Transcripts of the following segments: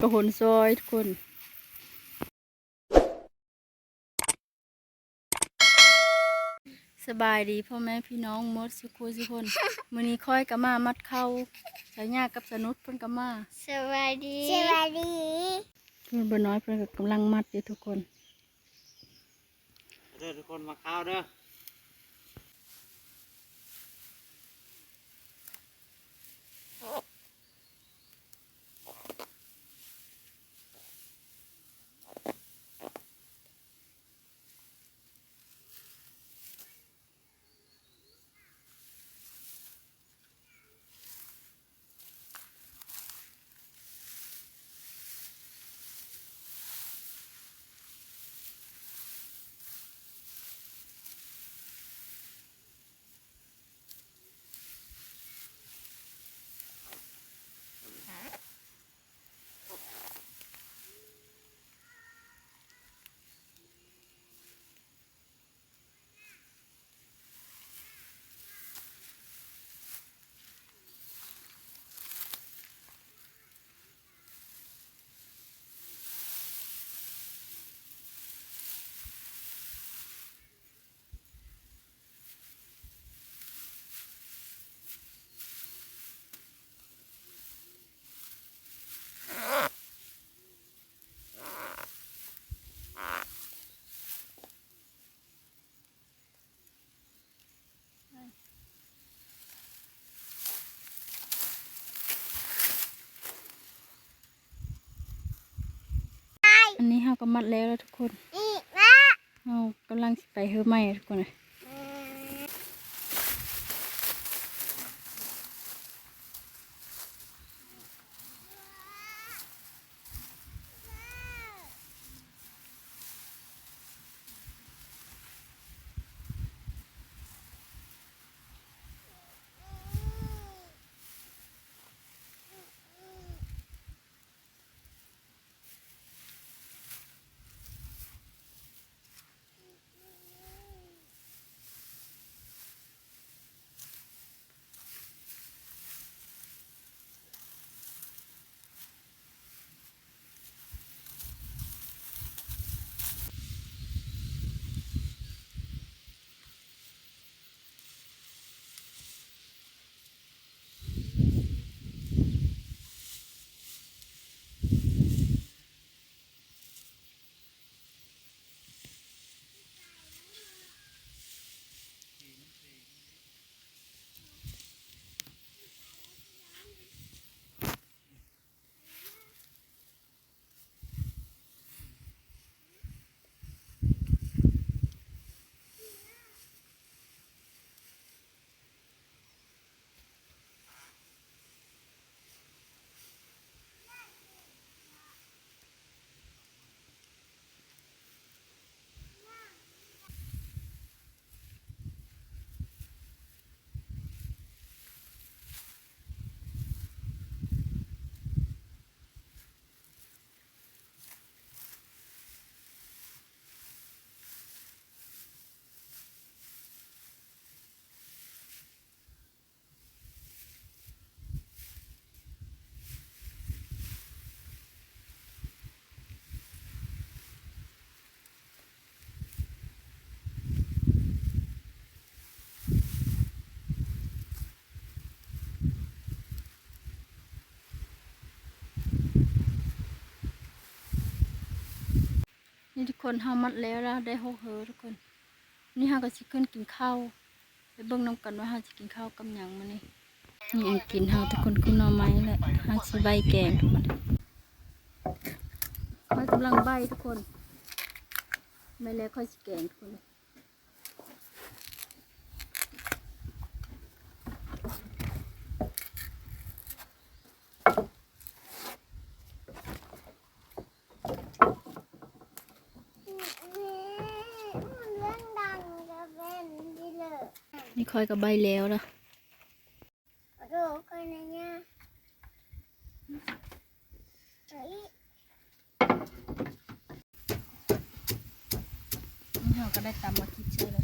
ກະຫົນຊອຍທຸກຄົນ. ສະບາຍດີພໍ່ແມ່ພີ່ນ້ອງໝົດສູ່ຄູ່ສູ່ຄົນ. ມື້ນີ້ຂ້ອຍກະມາມັດເຂົ້າ, ສາຍຍາກັບສະໜຸດເພິ່ນກະມາ. ສະບາຍດີ ສະບາຍດີ. ເພິ່ນ ບ່າວນ້ອຍເພິ່ນກະກຳລັງມັດຢູ່ທຸກຄົນ. ເດີທຸກຄົນ ມາເຂົ້າເດີ. ອັນນີ້ເຮົາກະມັດແລ້ວລະທຸກຄົນ. ເຮົາກຳລັງຊິໄປເຮີໃໝ່ທຸກຄົນເອີຍ. ນີ້ທຸກຄົນ ເຮົາມັດແລ້ວລະ ໄດ້ຫົກເຮີທຸກຄົນ. ນີ້ເຮົາກະຊິຂຶ້ນກິນເຂົ້າ ໄປເບິ່ງນຳກັນວ່າເຮົາຊິກິນເຂົ້າກັບຫຍັງມື້ນີ້. ນີ້ອັນກິນເຮົາທຸກຄົນ ຄືໜໍ່ໄມ້ແຫຼະ ເຮົາຊິໄບແກງທຸກຄົນ. ຂ້ອຍກຳລັງໄບທຸກຄົນ ໄບແລ້ວຂ້ອຍຊິແກງທຸກຄົນ. ນີ້ຂ້ອຍກະໄບແລ້ວລະ. ນີ້ເຮົາກະໄດ້ຕຳໝາກພິກໃສ່ແລ້ວ.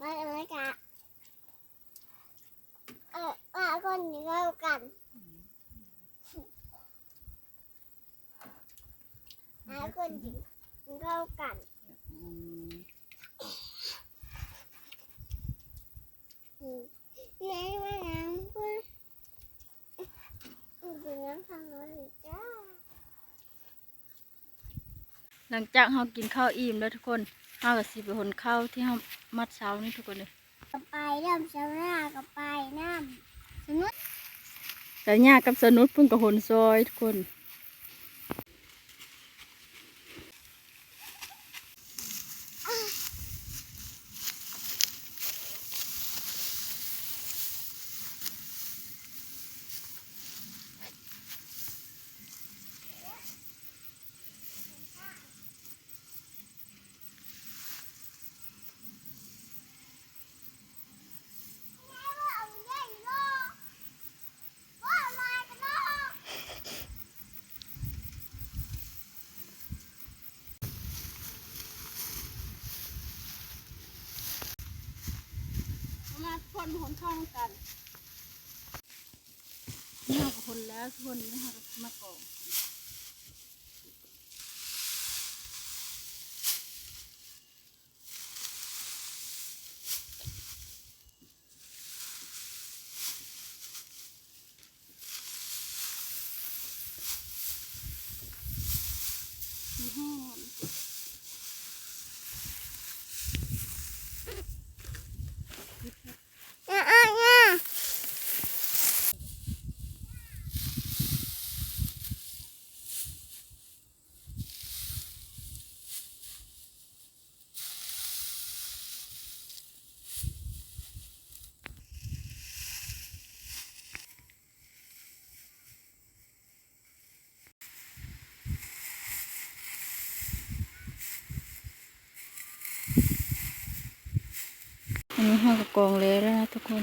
ມາເລີຍກະ ເອີ ມາຄົນກິນເຂົ້າກັນ ມາຄົນກິນເຂົ້າກັນ ອືມ ອືມ ແມ່ມານັ່ງພຸ້ນ ກິນນຳທາງນັ້ນເລີຍຈ້າ. ຫຼັງຈາກເຮົາກິນເຂົ້າອີ່ມແລ້ວທຸກຄົນ ເຮົາກໍຊິໄປຂົນເຂົ້າທີ່ເຮົາມັດເຊົານີ້ທຸກຄົນເອີຍ ກໍໄປນຳ ສາວໜ້າກໍໄປນຳ ສະໜຸດ ກະຍ່າກັບສະໜຸດເພິ່ນກໍຂົນຊ່ອຍທຸກຄົນ ມາຄົນ ຄົນເຂົ້ານຳກັນ ເຮົາກໍຄົນແລ້ວ ຄົນນີ້ເຮົາກໍມາກອງ ອັນນີ້ເຮົາກໍກອງແລ້ວນະທຸກຄົນ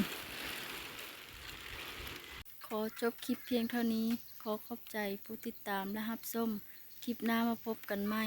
ຂໍຈົບຄລິບພຽງເທົ່ານີ້ ຂໍຂອບໃຈຜູ້ຕິດຕາມ ແລະ ຮັບຊົມ ຄລິບໜ້າມາພົບກັນໃໝ່.